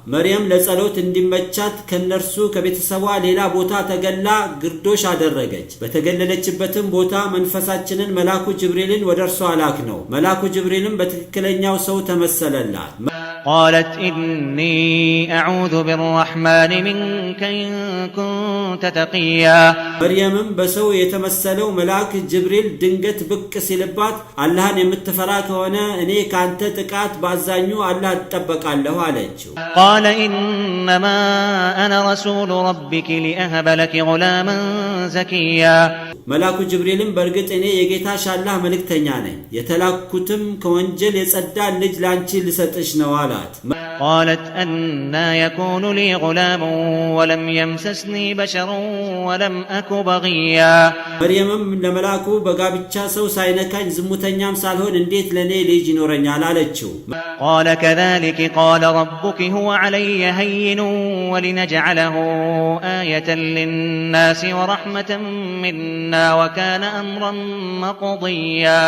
መርየም ለጸሎት እንዲመቻት ከነርሱ ከቤተሰቧ ሌላ ቦታ ተገላ ግርዶሽ አደረገች። በተገለለችበትም ቦታ መንፈሳችንን መላኩ ጅብሪልን ወደ እርሷ ላክነው። መላኩ ጅብሪልም በትክክለኛው ሰው ተመሰለላት። قالت إني أعوذ بالرحمن منك إن كنت تقيا። መርየምም በሰው የተመሰለው መልአክ ጅብሪል ድንገት ብቅ ሲልባት፣ አላህን የምትፈራ ከሆነ እኔ ካንተ ጥቃት በአዛኙ አላህ እጠበቃለሁ አለችው። قال إنما أنا رسول ربك لأهب لك غلاما زكيا። መላኩ ጅብሪልም በእርግጥ እኔ የጌታሽ አላህ መልእክተኛ ነኝ፣ የተላኩትም ከወንጀል የጸዳ ልጅ ላንቺ ልሰጥሽ ነው አላት። قالت أنى يكون لي غلام ولم يمسسني بشر ولم أك بغيا። መርየምም ለመላኩ በጋብቻ ሰው ሳይነካኝ ዝሙተኛም ሳልሆን እንዴት ለእኔ ልጅ ይኖረኛል አለችው። قال كذلك قال ربك هو علي هين ولنجعله آية للناس ورحمة منا وكان أمرا مقضيا።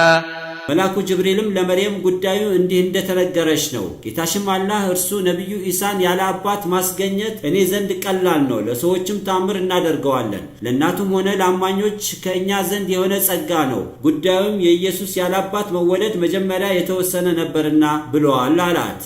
መላኩ ጅብሪልም ለመርየም ጉዳዩ እንዲህ እንደተነገረሽ ነው። ጌታሽም አላህ እርሱ ነቢዩ ኢሳን ያለ አባት ማስገኘት እኔ ዘንድ ቀላል ነው፣ ለሰዎችም ታምር እናደርገዋለን። ለእናቱም ሆነ ለአማኞች ከእኛ ዘንድ የሆነ ጸጋ ነው። ጉዳዩም የኢየሱስ ያለ አባት መወለድ መጀመሪያ የተወሰነ ነበርና ብለዋል አላት።